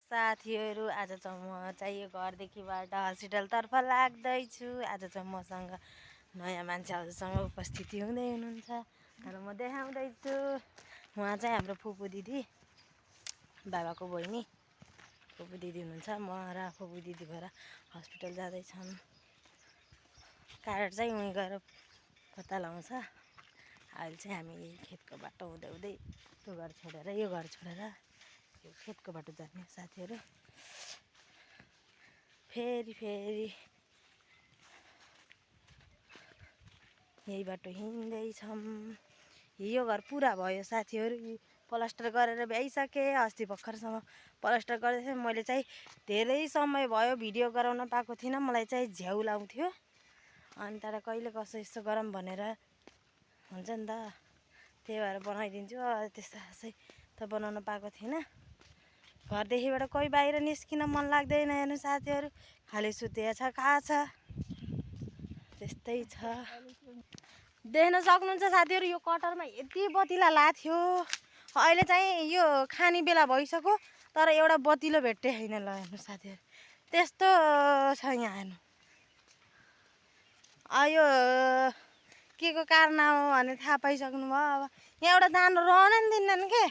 साथीहरू आज चाहिँ म चाहिँ यो घरदेखिबाट हस्पिटलतर्फ लाग्दैछु। आज चाहिँ मसँग नयाँ मान्छेहरूसँग उपस्थिति हुनुहुन्छ र म देखाउँदैछु। उहाँ चाहिँ हाम्रो फुपू दिदी, बाबाको बहिनी फुपू दिदी हुनुहुन्छ। म र फुपू दिदी भएर हस्पिटल जाँदैछौँ। कार्ड चाहिँ उहीँ गएर पत्ता लगाउँछ। अहिले चाहिँ हामी खेतको बाटो हुँदै हुँदै त्यो घर छोडेर यो घर छोडेर यो खेतको बाटो जाने साथीहरू। फेरि यही बाटो हिँड्दैछौँ। यो घर पुरा भयो साथीहरू, प्लास्टर गरेर भ्याइसकेँ। अस्ति भर्खरसम्म प्लास्टर गर्दै थिएँ। मैले चाहिँ धेरै समय भयो भिडियो गराउन पाएको थिइनँ। मलाई चाहिँ झ्याउ लाउँथ्यो, अनि तर कहिले कसो यस्तो गरम भनेर हुन्छ नि त, त्यही भएर बनाइदिन्छु। त्यस्तो खासै त बनाउन पाएको थिइनँ। घरदेखिबाट कोही बाहिर निस्किन मन लाग्दैन। हेर्नु साथीहरू, खाली सुतेको छ, कहाँ छ, त्यस्तै छ। देख्न सक्नुहुन्छ साथीहरू, यो कटरमा यति बतिला लाग्थ्यो। अहिले चाहिँ यो खाने बेला भइसक्यो तर एउटा बतिलो भेट्टे छैन। ल हेर्नु साथीहरू, त्यस्तो छ यहाँ। हेर्नु यो के को कारण हो भने थाहा पाइसक्नु भयो। अब यहाँ एउटा दानो रहन नि दिन्नन् के,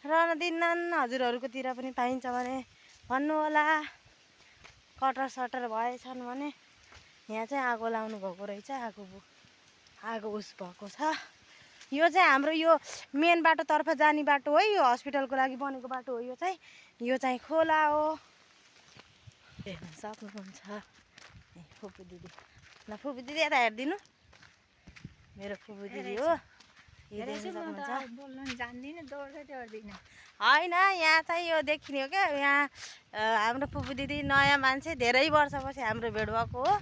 रहन दिन्नन्। हजुरहरूकोतिर पनि पाइन्छ भने भन्नु होला। कटर सटर भएछन् भने यहाँ चाहिँ आगो लाउनु भएको रहेछ। आगो उस भएको छ। यो चाहिँ हाम्रो यो मेन बाटोतर्फ जाने बाटो हो। यो हस्पिटलको लागि बनेको बाटो हो। यो चाहिँ खोला हो, देख्न सक्नुहुन्छ। फुपू दिदी, ल फुपू दिदी यता हेरिदिनु, मेरो फुपू दिदी हो। यो देख्न सक्नुहुन्छ। होइन, यहाँ चाहिँ यो देखिने हो क्या। यहाँ हाम्रो फुपू दिदी नयाँ मान्छे, धेरै वर्षपछि हाम्रो भेट भएको हो।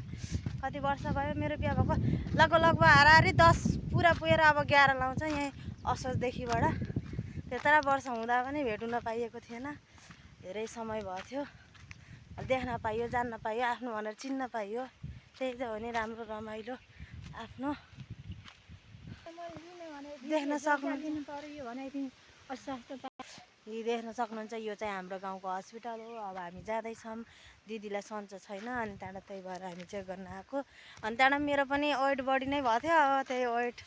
कति वर्ष भयो मेरो बिहा भएको? लगभग हाराहारी 10 पुरा पुगेर अब 11 लाउँछ। यहीँ असोजदेखिबाट त्यत्रो वर्ष हुँदा पनि भेट्नु नपाइएको थिएन। धेरै समय भएको थियो। देख्न पाइयो, जान्न पाइयो, आफ्नो भनेर चिन्न पाइयो। त्यही त हो नि राम्रो, रमाइलो आफ्नो देख्न सक्नुहुन्छ। यी देख्न सक्नुहुन्छ, यो चाहिँ हाम्रो गाउँको हस्पिटल हो। अब हामी जाँदैछौँ। दिदीलाई सन्चो छैन, अनि त्यहाँबाट त्यही भएर हामी चेक गर्न आएको। अनि त्यहाँबाट मेरो पनि वेट बढी नै भएको थियो। अब त्यही वेट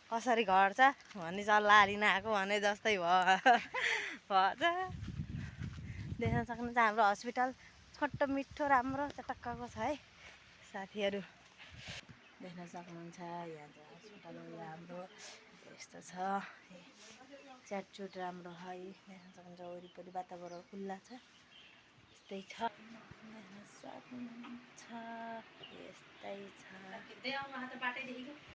कसरी घट्छ भन्ने सल्लाह लिन आएको भने जस्तै भएछ। देख्न सक्नुहुन्छ हाम्रो हस्पिटल छोटो मिठो राम्रो चटक्कको छ है साथीहरू। देख्न सक्नुहुन्छ यहाँ चाहिँ हस्पिटल हो। यहाँ हाम्रो यस्तो छ, च्याटचुट राम्रो है। देख्न सक्नुहुन्छ वरिपरि वातावरण खुल्ला छ, यस्तै छ। देख्न सक्नुहुन्छ यस्तै छ।